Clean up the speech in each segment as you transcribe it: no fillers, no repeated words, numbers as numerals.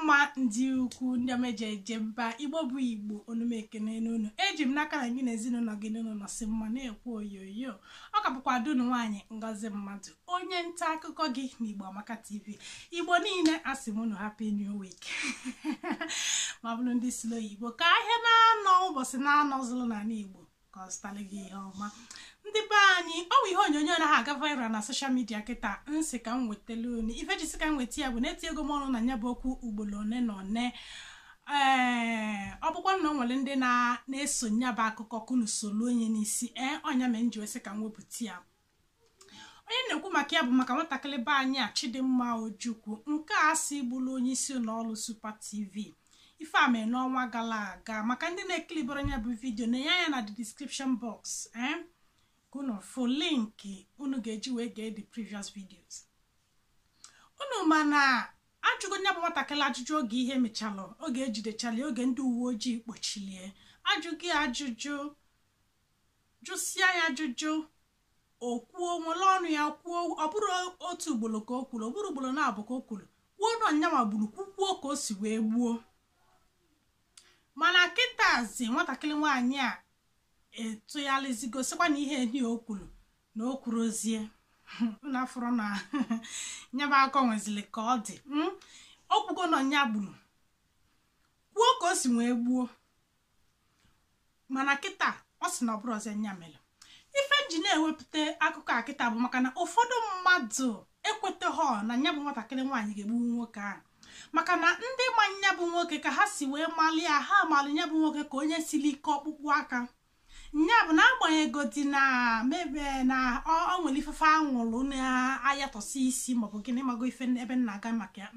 Mma ndị ukwu ndị omeje mba Igbo bụ Igbo onume ekene n'unu eji m n'aka na gị na ezinụlọ gị n'ụlọ nọsị mma na-ekwu oyoyo ọ ka bụkwa dunu nwaanyị Ngozi Mmadụ onye nta akụkọ gị na Igbo Amaka TV. Igbo niile asị m unu happy new week. Ma bụrụ ndị si n'oyibo ka ahịa na-anọ ụbọchị na-anọ zụrụ n'ala Igbo ka ọ zụtara gị ihe ọma. Ndị be anyị ọ bụ ihe onyonyo na ha aga viral na social media kịta nsị ka m wetelu unu ife jisi ka m weta ya bụ na-eti ego m ọnụ na ya bụ okwu ugboro one na one. Ee, ọ bụkwa na ọ nwere ndị na-eso nya bụ akụkọ kunu solu onye n'isi ee ọnya mere m ji wesị ka m wepụta ya. Onye na-ekwu maka ya bụ maka nwatakịrị be anyị a Chidimma Ojukwu nke a sị gburu onye isi ụlọọrụ Super TV. Ife a mere n'ọnwa gara aga. Maka ndị na-ekilibere ya bụ vidio na-enye anya na the description box unu fụ link unu ga-eji wee gee the previous videos. Unu mana ajụgo nya bụ nwatakịrị ajụjụ oge ihe mechalụ oge ejidechala oge ndị uwe ojii kpochilie ajụghị ajụjụ jụsịa ya ajụjụ o kwuo nwere ọnụ ya kwuo ọ bụrụ otu ugboro ka o kwuru ọ bụrụ ugboro na-abụ ka o kwuru kwuo na nyanwa gburu kwukwuo ka o si wee gbuo. Mana kịtazi nwatakịrị nwaanyị a etụghalizigo sịkwa na ihe enyi o kwuru na o kwurozie na afọrọ na nyaba akọ nwezili ka ọ dị o kwugo na nya gburu kwuo ka o si wee gbuo. Mana kịta ọ sị na ọ bụrụzi nya mere. Ife nji na-ewepụta akụkọ a kịta bụ maka na ụfọdụ mmadụ ekwetaghọ na nya bụ nwatakịrị nwaanyị ga-egbu nwoke ahụ maka na ndị ma nya bụ nwoke ka ha si wee mali ya ha mali nya bụ nwoke ka onye siri ike ọkpụkpụ aka nya bụ na agbanyeghị na mebe na ọ nwere ifefe anwụrụ na-ayatọsi isi maọbụ gịnị mago ife ebe m na-aga maka ya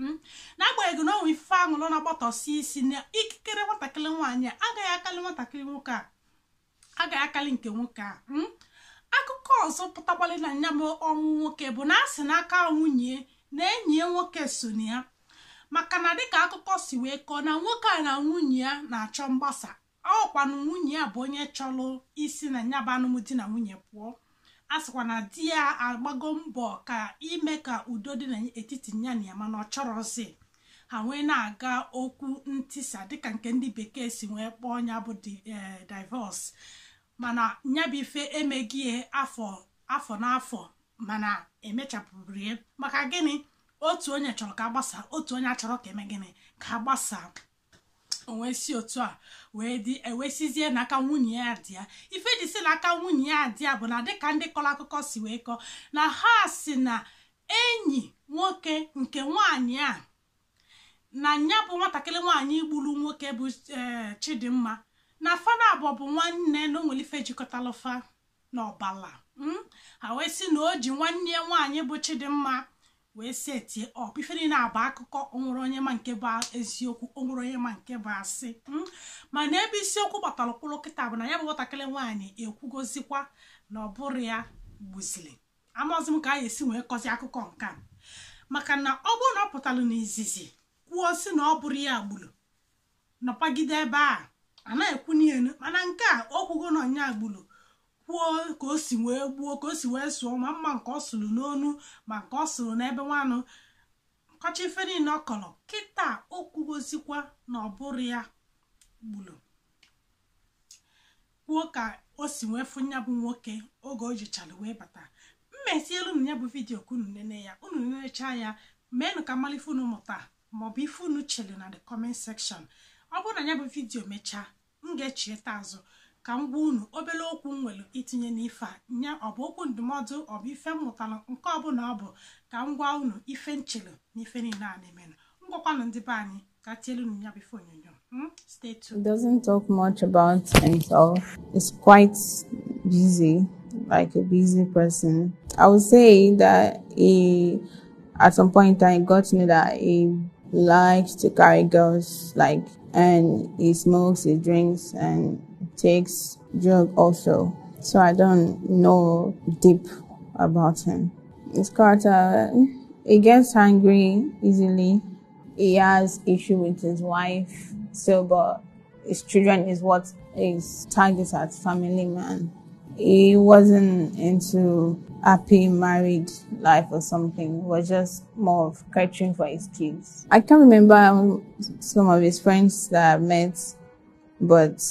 na-agbanyeghị na ọ nwere ifefe anwụrụ na-agbatọsi isi na ikikere nwatakịrị nwaanyị agaghị akali nwatakịrị nwoke a agaghị akali nke nwoke a. Akụkọ ọzọ pụtakwala na nya bụ ọnwụ nwoke bụ na a sị n'aka nwunye na enyi ya nwoke so na ya maka na dịka akụkọ si wee kọọ na nwoke a na nwunye ya na-achọ mgbasa ọkwanụ nwunye ya bụ onye chọrọ isi na nya bụ alụmdi na nwunye pụọ. A sịkwa na di ya agbago mbọ ka ime ka udo dị n'etiti ya na ya mana ọ chọrọzi ha wee na-aga okwu ntisa dịka nke ndị bekee si wee kpọọ ya bụ divorce. Mana nya bụ ife emeghị afọ afọ na afọ mana emechapụrụ ya maka gịnị otu onye chọrọ ka agbasa otu onye achọrọ ka eme gịnị ka agbasa onwe si otu a wee dị ewesizie n'aka nwunye ya dị ya. Ife ji si n'aka nwunye ya dị ya bụ na dịka ndị kọrọ akụkọ si wee kọọ na ha si na enyi nwoke nke nwaanyị a na nya bụ nwatakịrị nwaanyị gburu nwoke bụ Chidimma na fana abụọ bụ nwanne na o nwere ife jikọtalụfa n'ọbala. Ha wee sị na o ji nwanne ya nwaanyị bụ Chidimma wee setie ọ ife niile abụ akụkọ onwere onye ma nke bụ eziokwu onwere onye ma nke bụ asị. Mana ebe isiokwu gbatara ụkwụrụ kịta bụ na ya bụ nwatakịrị nwaanyị ekwugozikwa na ọ bụrụ ya gbuzili. Amaghịzi m ka a ga-esi wee kọzi akụkọ nke a maka na ọ bụrụ na ọ pụtara n'izizi kwuo sị na ọ bụrụ ya gburu nọpagide ebe a anaghị ekwu n'elu mana nke a o kwugo na ọnya gburu kwuo ka o si wee gbuo ka o si wee sụọ ma mma nke ọ sụrụ n'onu ma nke ọ sụrụ n'ebe nwanụ kọcha ife niile ọ kọrọ kịta o kwugozikwa na ọ bụrụ ya gburu kwuo ka o si wee fụ nya bụ nwoke oge o jichara wee bata. Mmesi elu na ya bụ vidiyo ka unu nene ya unu nenecha ya meenụ ka mmalite unu mụta maọbụ ife unu chere na the comment section. Ọ bụrụ na ya bụ vidiyo mechaa m ga-echieta azụ ka m gwa unu obere okwu m nwere itinye n'ife a nya ọ bụ okwu ndụmọdụ ọ bụ ife m mụtara nke ọbụla ọ bụ ka m gwa unu ife nchere na ife niile a na-emenụ. Ngwakwanụ ndị be anyị ka tielu unu ya bụ ife onyonyo. Stay tuned. He doesn't talk much about himself. He's quite busy, like a busy person. I would say that he, at some point I got to know that he likes to carry girls, like, and he smokes, he drinks, and takes drug also. So I don't know deep about him. His character, He gets angry easily. He has issue with his wife, so but his children is what is targeted at family man. He wasn't into happy married life or something. He was just more of catering for his kids. I can't remember some of his friends that I met, but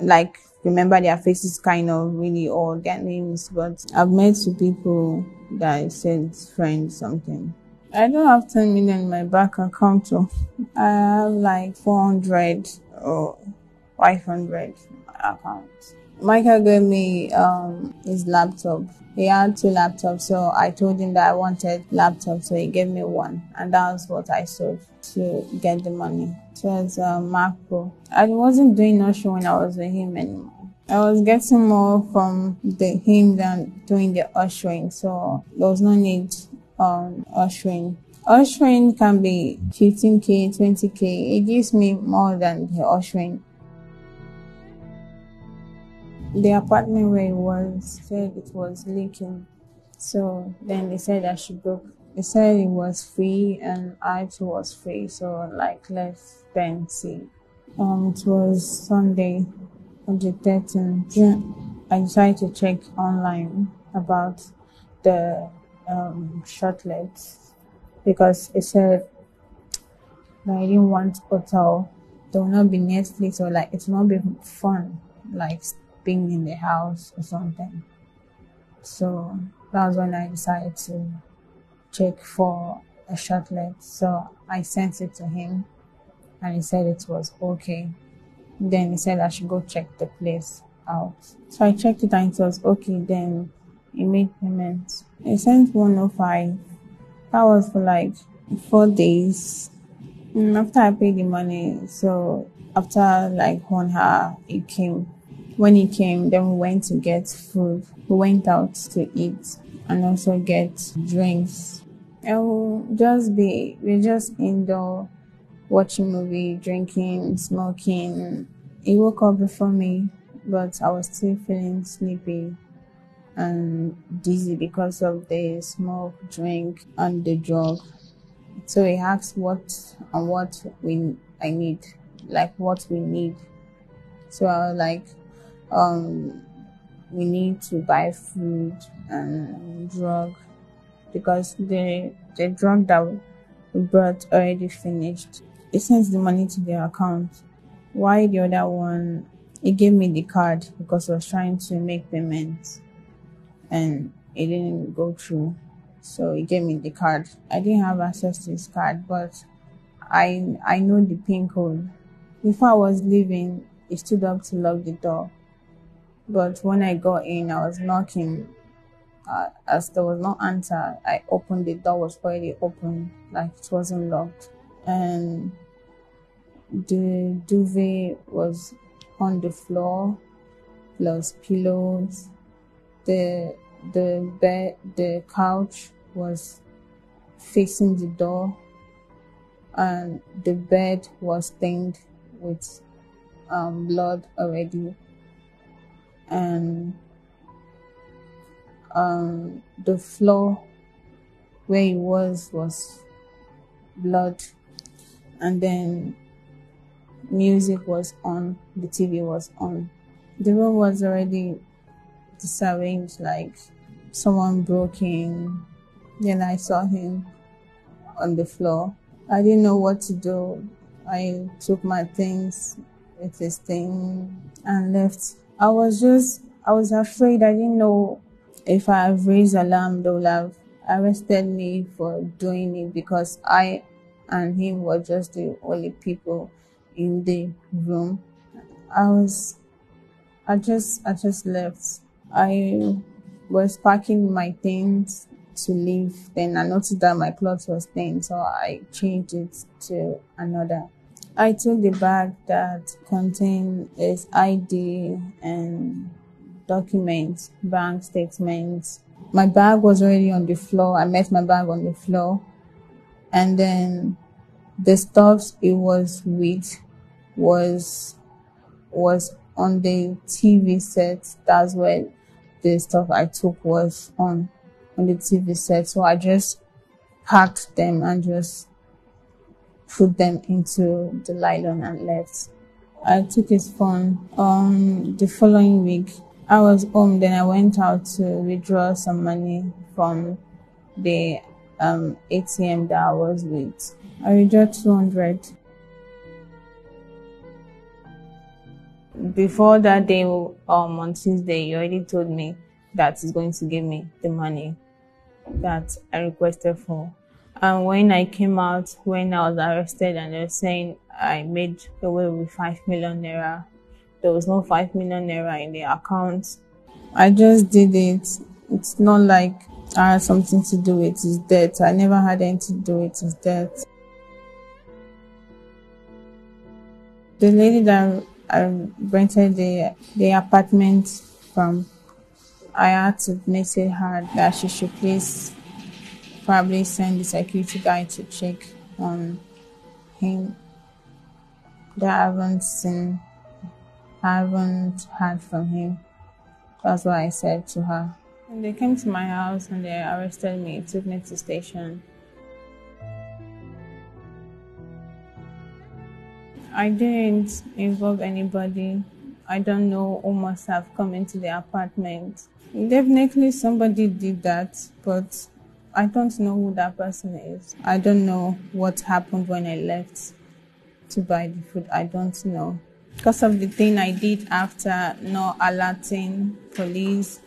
like remember their faces kind of really or their names, but I've met two people that I said friend something. I don't have 10 million in my bank account. So I have like 400 or 500 account. Michael gave me his laptop. He had two laptops, so I told him that I wanted laptop, so he gave me one, and that was what I sold to get the money. It was a Mac Pro. I wasn't doing ushering when I was with him anymore. I was getting more from him than doing the ushering, so there was no need on ushering. Ushering can be 15k, 20k. It gives me more than the ushering. The apartment where it was said it was leaking, so then they said I should book. They said it was free and I too was free, so like let's then see. It was Sunday on the 13th. I decided to check online about the shortlets because it said that I didn't want hotel. There will not be Netflix or like it will not be fun, like being in the house or something. So that was when I decided to check for a shortlet. So I sent it to him and he said it was okay. Then he said I should go check the place out. So I checked it and it was okay. Then he made payments. He sent 105. That was for like 4 days. And after I paid the money, so after like 1 hour, he came. When he came, then we went to get food. We went out to eat and also get drinks. It will just be, we're just indoor, watching movie, drinking, smoking. He woke up before me, but I was still feeling sleepy and dizzy because of the smoke, drink, and the drug. So he asked what and what we I need, like what we need. So I was like, we need to buy food and drug because the drug that we brought already finished. He sent the money to their account. Why the other one? He gave me the card because I was trying to make payments and it didn't go through. So he gave me the card. I didn't have access to his card, but I know the PIN code. Before I was leaving, he stood up to lock the door. But when I got in, I was knocking. As there was no answer, I opened the door, was already open, like it wasn't locked. And the duvet was on the floor, plus pillows. The bed, the couch was facing the door, and the bed was stained with blood already, and the floor where it was blood, and then music was on, the TV was on. The room was already disarranged, like someone broke in. Then I saw him on the floor. I didn't know what to do. I took my things with his thing and left. I was afraid. I didn't know if I have raised alarm, they would have arrested me for doing it, because I and him were just the only people in the room. I just left. I was packing my things to leave. Then I noticed that my clothes was stained, so I changed it to another. I took the bag that contained his ID and documents, bank statements. My bag was already on the floor. I met my bag on the floor. And then the stuff it was with was on the TV set. That's where the stuff I took was on the TV set. So I just packed them and just put them into the nylon and left. I took his phone. The following week, I was home. Then I went out to withdraw some money from the ATM that I was with. I withdrew 200. Before that day, on Tuesday, he already told me that he's going to give me the money that I requested for. And when I came out, when I was arrested, and they were saying I made away with 5 million naira. There was no 5 million naira in the account. I just did it. It's not like I had something to do with his death. I never had anything to do with his death. The lady that I rented the apartment from, I had to message her that she should please probably send the security guy to check on him. That I haven't seen, I haven't heard from him. That's what I said to her. And they came to my house and they arrested me, took me to the station. I didn't involve anybody. I don't know who must have come into the apartment. Definitely somebody did that, but I don't know who that person is. I don't know what happened when I left to buy the food. I don't know. Because of the thing I did after not alerting police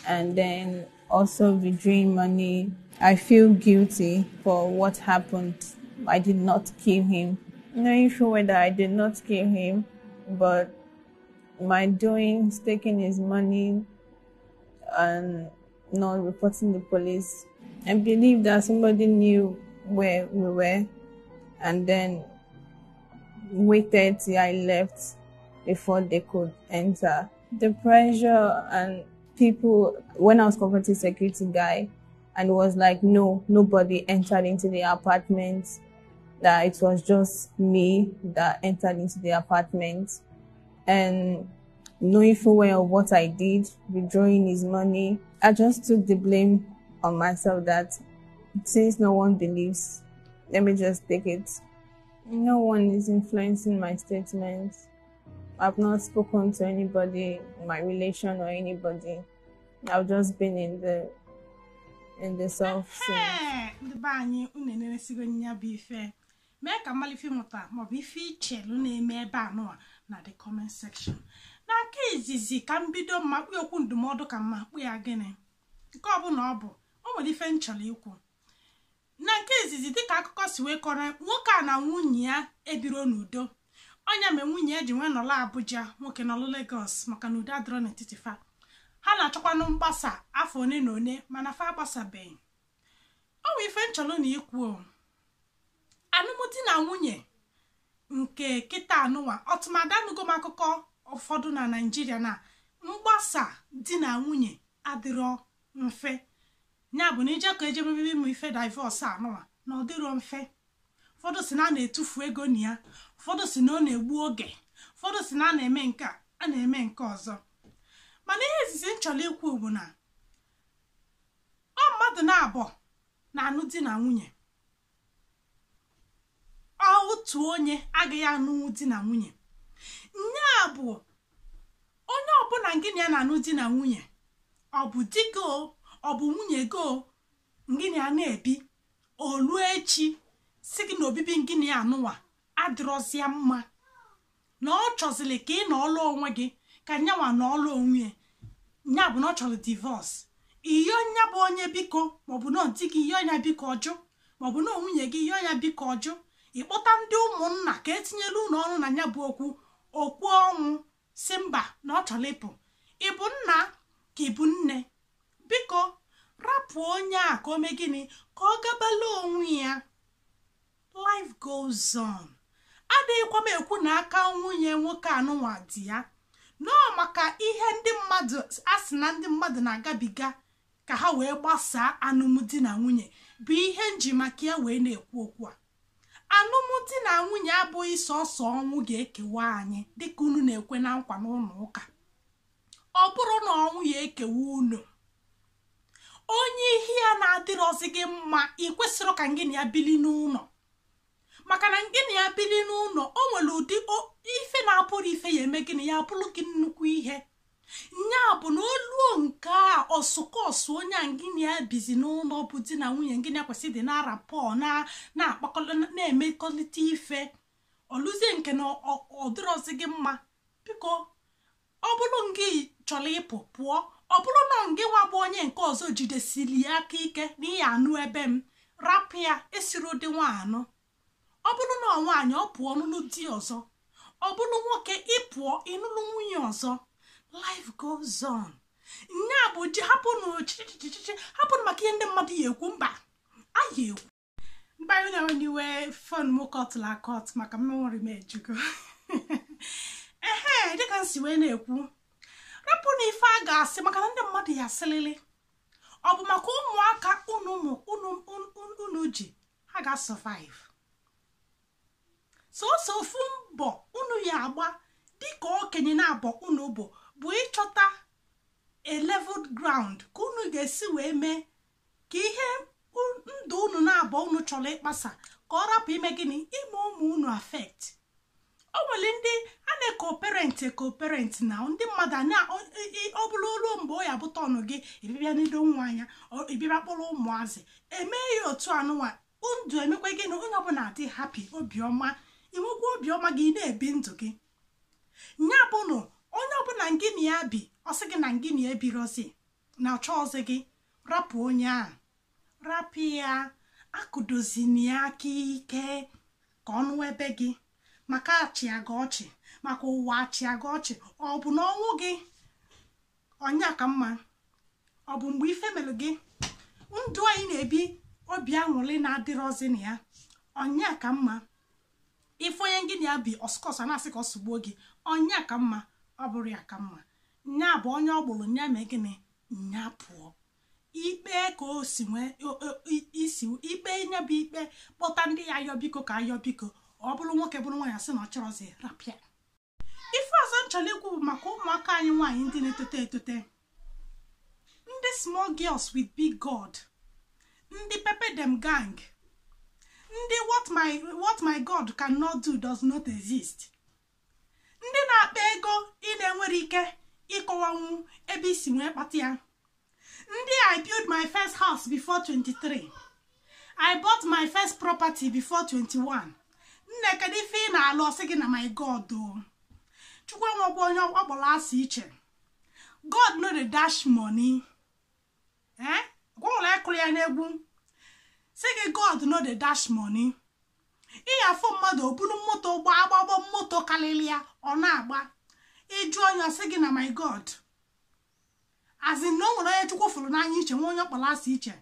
and then also withdrawing money, I feel guilty for what happened. I did not kill him. Knowing sure whether I did not kill him, but my doings, taking his money and not reporting the police, I believe that somebody knew where we were and then waited till I left before they could enter. The pressure and people, when I was confronting the security guy, and it was like, no, nobody entered into the apartment, that it was just me that entered into the apartment. And knowing full well what I did, withdrawing his money, I just took the blame on myself that since no one believes, let me just take it. No one is influencing my statements. I've not spoken to anybody, my relation or anybody. I've just been in the self since. Mee ka mmalite ịmụta maọbụ ife ichelu na-eme ebe anụwa na the comment section. Na nke izizi ka mbido mma kpụ okwu ndụmọdụ ka mma kpụ ya gịnị nke ọbụla ọ bụ o nwere ife nchọrọ ikwu. Na nke izizi dịka akụkọ si wee kọrọ, nwoke a na nwunye ya ebiro n'udo. Ọnya me nwunye ya ji nwee nọlụ Abuja, nwoke nọlụ Lagos, maka na udo adịrọ n'etiti fa. Ha na-achọkwanụ mgbasa afọ one na one, mana fa agbasabeghị. Ọ bụ ife nchọrọ na ikwu alụmdi na nwunye nke kịta anụwa ọtụmadụ anụgo m akụkọ ụfọdụ na Naịjirịa na mgbasa di na nwunye adịrọ mfe. Ya bụ na ije ka eje mebebe ịmụ ife divorce anụwa na ọ dịrọ mfe. Ụfọdụ si na a na-etufu ego na ya, ụfọdụ si na ọ na-egbu oge, ụfọdụ si na a na-eme nke a na-eme nke ọzọ. Mana ihe izizi m chọrọ ikwu bụ na ọ mmadụ na-abọ na-anụ di na nwunye, otu onye agaghị anụ di na nwunye. Nya bụ onye ọbụla gịnị ya na-anụ di na nwunye, ọ bụ di gị ọ bụ nwunye gị gịnị ya na-ebi olu echi si gị na obibi gịnị ya anụwa adịrọzịa mma, na ọ chọziri ka ị nọọlụ onwe gị ka nyanwa nọọlụ onwe ya. Nya bụ na ọ chọrọ divorce. Iyo nya bụ onye biko maọbụ na di gị iyo nya biko ọjụ, maọbụ na nwunye gị iyo nya biko ọjụ, ịkpọta ndị ụmụnna ka etinyelu ụlọ ọrụ na ya bụ okwu okwu ọnwụ si mba na ọ chọrọ ịpụ. Ịbụ nna ka ịbụ nne, biko rapụ onye a ka o mee gịnị ka ọ gabala onwe ya. Life goes on. Adịghịkwa m ekwu na aka nwunye nwoke anụnwa dị ya nọọ maka ihe ndị mmadụ a sị na ndị mmadụ na-agabiga ka ha wee gbasaa alụmdi na nwunye bụ ihe nji maka ya wee na-ekwu okwu a. Alụmdi na nwunye abụghị sọsọ ọnwụ ga-ekewa anyị dịka unu na-ekwe na nkwa n'ụlọ ụka. Ọ bụrụ na ọnwụ ya ekewa unu, Onye ihe ya na-adịrọzi gị mma, ị kwesịrị ka gị na ya bili n'ụlọ. Maka na gị na ya bili n'ụlọ, o nwere ụdị ife na-abụrụ ife ya eme gị na ya abụrụ gị nnukwu ihe. Nya bụ na oluo nke a ọsụkọsụ onye a gị na ya bizi n'ụlọ bụ di na nwunye gị na kwesị dị na-arapọ na-akpakọta na-emekọrịta ife. Oluzie nke na ọ dịrọzi gị mma, biko ọ bụrụ gị chọrọ ịpụ pụọ. Ọ bụrụ na gị nwa bụ onye nke ọzọ jidesiri ya aka ike na ihe anụ ebe m rapụ ya esiri ụdị nwa anụ. Ọ bụrụ na nwaanyị ọ pụọ n'ụlọ di ọzọ, ọ bụrụ nwoke ịpụọ ịnụlụ nwunye ọzọ. Life goes on. Nya bụ ji hapụnụ chichichichi hapụnụ maka ihe ndị mmadụ ya ekwu mba anyị ekwu mba anyị na-enwe fon m kọtụla akọt maka mmewori m ejugo. Ehe, dịka m si wee na-ekwu, rapụ na ife a ga-asị maka na ndị mmadụ ya asịlịlị. Ọ bụ maka ụmụaka unu ji ha ga-survive. Sọsọ ofu mbọ unu ya agba dịka okenye na-abọ unu bụ ịchọta a leveled ground ka unu ga-esi wee mee ka ihe ndụ unu na-abọ unu chọrọ ịkpasa ka ọ rapụ ime gịnị ime ụmụ unu affect. O nwere ndị a na-ekoperent ekoperent na ndị mmadụ ọ bụrụ ruo mgbe ọ ya bụta ọnụ gị ịbịa n'ido nwa anya ịbịa kpọrọ ụmụazị emee ya otu anụnwa ndụ emekwa gịnị onye ọbụla adị happy obiọma inwekwa obiọma gị na-ebi ndụ gị. Nya bụnụ onye ọbụla ngị na ya bi ọ sị gị na ngị na ebirozi na ọchọ ọzọ gị rapụ onye a rapụ ya akụdozina ya aka ike ka ọnụ ebe gị maka achịa gị ọchị maka ụwa achịa gị ọchị. Ọ bụ na ọnwụ gị ọnya ka mma, ọ bụ mgbe ife mere gị ndụ anyị na-ebi obi aṅụrị na-adịrọzi na ya ọnya ka mma. Ife onye gị na ya bi ọsụkọsọ na-asị ka ọ sụgbuo gị ọnya ka mma, ọ bụrụ ya ka mma. Nya bụ onye ọ gbụrụ nya mee gịnị nya pụọ ikpe ka o si nwee isi ikpe nya bụ ikpe kpọta ndị ya ayọ biko ka ayọ biko. Ọ bụrụ nwoke bụrụ nwaanyị asị na ọ chọrọzi rapịa. Ife ọzọ m chọrọ ikwu bụ maka ụmụaka anyị nwaanyị ndị na-etote etote, ndị small girls with big God, ndị pepper dem gang, ndị what my God cannot do does not exist, ndị na-akpa ego ị na-enwere ike ịkọwanwu ebe isi nwee kpata ya, ndị I built my first house before 23, I bought my first property before 21. Nne kedu ife ị na-alụ ọsị gị na my God o Chukwu enwegbu onye ọ kpọrọ asị iche. God no dey dash money. Gwụrụ ekụrụ ya n'egwu sị gị God no dey dash money. Ị afụ mmadụ o buru moto gbaa agbagbo moto karịrị ya ọ na-agba ịjụ onye ọsị gị na my God azị na o nwere onye Chukwu fụrụ n'anya iche nwe onye ọ kpọrọ asị iche.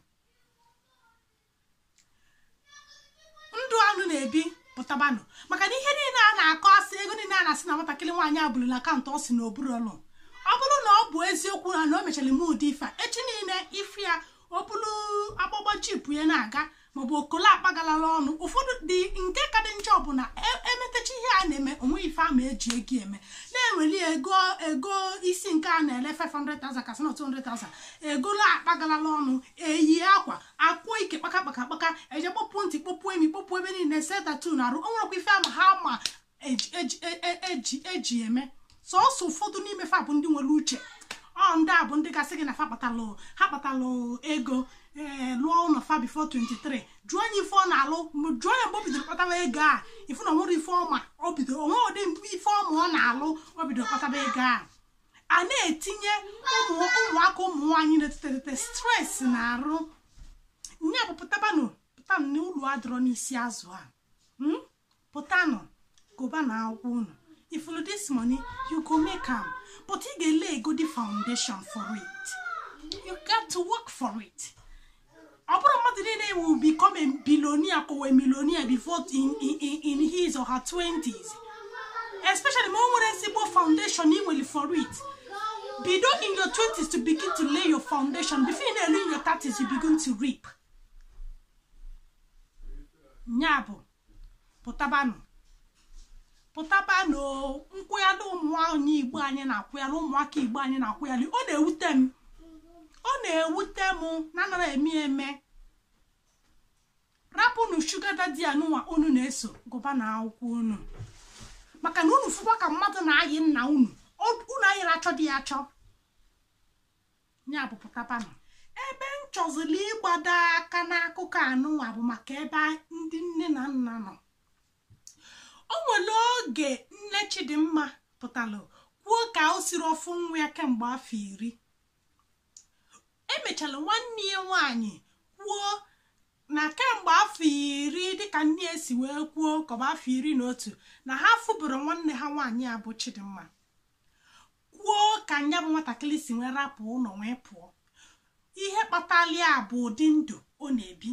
Ndụ anụ na-ebi pụtabanụ maka na ihe niile a na-akọ asị ego niile a na-asị na nwatakịrị nwaanyị a bụrụ na akaụntụ ọ sị na o buru ọlụ. Ọ bụrụ na ọ bụ eziokwu na o mechara ime ụdị ife a echi niile ife ya ọ bụrụ akpọgbọ chipụ ya na-aga maọbụ okolo akpagalala ọnụ. Ụfọdụ dị nke ka dị njọ bụ na emetecha ihe a na-eme onwe ife ama eji ego eme na-enweli ego isi nke a na-ele 500,000 kasị na 200,000 egolo akpagalala ọnụ eyi akwa akwụọ ike kpaka kpaka kpaka eje kpọpụ ntị kpọpụ emi kpọpụ ebe niile setatu na arụ. O nwerekwa ife ama ha ma eji eme. Sọsọ ụfọdụ n'ime fa bụ ndị nwere uche. Ọ ndị a bụ ndị gasị gị na fa kpatalụ ha kpatalụ ego lụọ ụlọ fa before 23. Jụọ onye ife ọ na-alụ, jụọ ya mgbe o bidoro kpataba ego a ifu na onwere ife ọma o bidoro onwe ụdị ife ọma ọ na-alụ o bidoro kpataba ego a. A na-etinye ụmụaka ụmụ nwaanyị na-etete etete stress na-arụ. Nya bụ pụtabanụ pụtanụ n'ụlọ adịrọ n'isi azụ a pụtanụ gụba na akwụkwọ unu. If you this money, you go make am. But you ga lay good foundation for it. You got to work for it. Ọ bụrụ mmadụ niile will become a billionaire or a millionaire before in his or her 20s. Especially ma o nwere ezigbo foundation ị nwere for it. Bido in your 20s to begin to lay your foundation. Before you know in your 30s, you begin to reap. Nyabụ pụtabanụ pụtabanụ nkwụyalụ ụmụ anyị Igbo anyị na-akwụyalụ ụmụaka Igbo anyị na-akwụyalụ. Ọ na-ewute m Ọ na-ewute m na anara eme eme. Rapụnụ shuga daddy anụnwa unu na-eso, gụba na akwụkwọ unu, maka na unu fụkwa ka mmadụ na-ayị nna unu, unu ayịrị achọ dị ya achọ. Ya bụ pụtapanụ. Ebe m chọziri ịgbado aka n'akụkọ anụnwa bụ maka ebe ndị nne na nna nọ. O nwere oge nne Chidimma pụtalụ kwuo ka o siri ofu nwa ya kemgbe afọ 10. Emechala nwanne ya nwaanyị kwuo na kemgbe afọ 10 dịka nne ya si wee kwuo ka ọ bụ afọ 11 na ha fụburu nwanne ha nwaanyị a bụ Chidimma. Kwuo ka nya bụ nwatakịrị si wee rapụ ụlọ wee pụọ. Ihe kpatara ya bụ ụdị ndụ ọ na-ebi,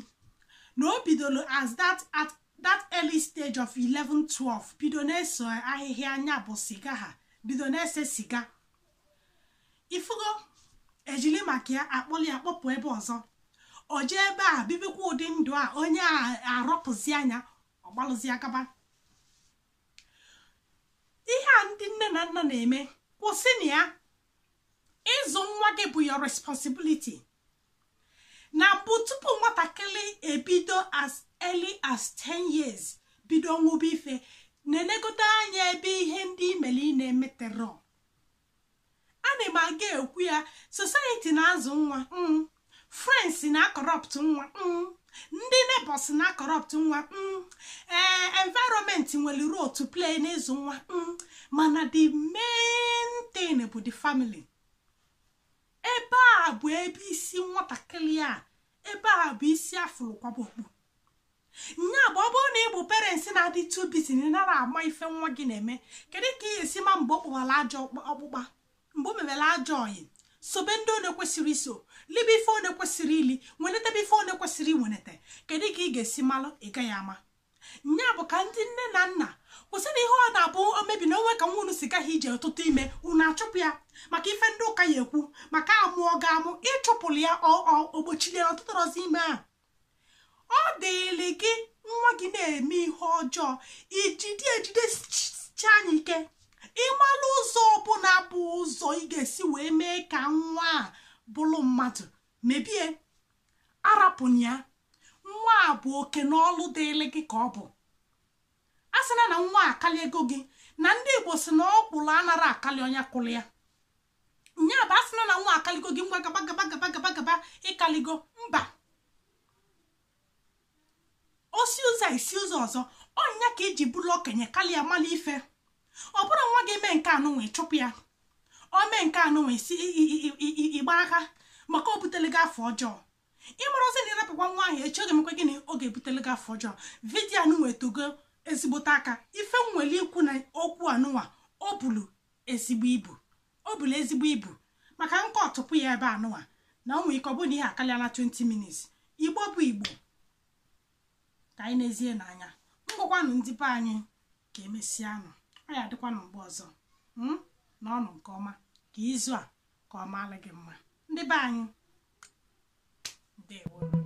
na o bidoro as that at that early stage of 11 12 bido na-eso ahịhịa anya bụ siga, ha bido na-ese siga. Ifugo ejili maka ya akpọli ya kpọpụ ebe ọzọ, o jee ebe a bibikwa ụdị ndụ a, onye a arọpụzi anya ọgbalụzi akaba. Ihe a ndị nne na nna na-eme, kwụsị na ya. Ịzụ nwa gị bụ your responsibility. Na mbụ tupu nwatakịrị ebido as early as 10 years bido nwụba ife, na-enegote anya ebe ihe ndị imere ị na-emeterọ. Ana m aga ekwu ya, society na-azụ nwa, friends na-akọrọpt nwa, ndị neighbors na-akọrọpt nwa, ee environment nwere role to play n'ịzụ nwa, mana the main thing bụ the family. Ebe a bụ ebe isi nwatakịrị a, ebe a bụ isi afụrụ kwaba okpu. Nya bụ ọ bụrụ na ị bụ parents na-adị too busy na nara ama ife nwa gị na-eme, kedu ka ị esi ma mgbe ọ kpụwara ajọ ọkpụkpa, mgbe o mebere ajọ oyi, sobe ndị ọ na-ekwesịrị iso, libe ife ọ na-ekwesịrị ili, nwenetebe ife ọ na-ekwesịrị inwenete, kedu ka ị ga-esi malụ? Ị gaghị ama. Nya bụ ka ndị nne na nna kwụsị na ihe ọ na-abụ omebi na onwe ka nwa unu si gaghị ije ọtụtụ ime, unu achụpụ ya maka ife ndị ụka ya ekwu, maka amụọ ga-amụ, ịchụpụrụ ya ogbochiri ya ọtụtụ ọzọ ime a. Ọ dịịlị gị nwa gị na-eme ihe ọjọọ, ijide ejide anya ike, ịmalụ ụzọ ọbụla bụ ụzọ ị ga-esi wee mee ka nwa a bụrụ mmadụ, mebie, arapụna ya. Nwa a bụ oke n'ọlụ dịịlị gị ka ọ bụ. A sịna na nwa akali ego gị, na ndị Igbo si na ọkwụrụ anara akali onye kwụrụ ya. Nya bụ a sịna na nwa akaligo gị, ngwa gaba gaba gaba gaba gaba ịkaligo, mba. Osi ụzọ esi ụzọ ọzọ, ọnya ka iji bụrụ okenye kalịa mala ife. Ọ bụrụ nwa gị mee nke anụnwa ịchụpụ ya, o mee nke anụnwa isi ịgba aka maka o butere gị afọ ọjọọ. Ịmara ozi na ịrapụkwa nwa ahụ echi, oge mekwe gịnị, ọ ga-ebutere gị afọ ọjọọ. Vidiyo anụnwa etogo ezigbote aka. Ife nwere ikwu na okwu anụnwa, o bulu ezigbo ibu, o bulu ezigbo ibu maka nke ọtụpụ ya ebe anụnwa na o nwere ike ọ bụrụ na ihe akarịala 20 minutes. Igbo bụ Igbo, ka anyị n'ezie n'anya. Ngwakwanụ ndị be anyị, ka emesịanụ, ọ ya adịkwanụ mgbe ọzọ. N'ọnụ nke ọma, ka izu a ka ọ maala gị mma, ndị be anyị. Ndewo.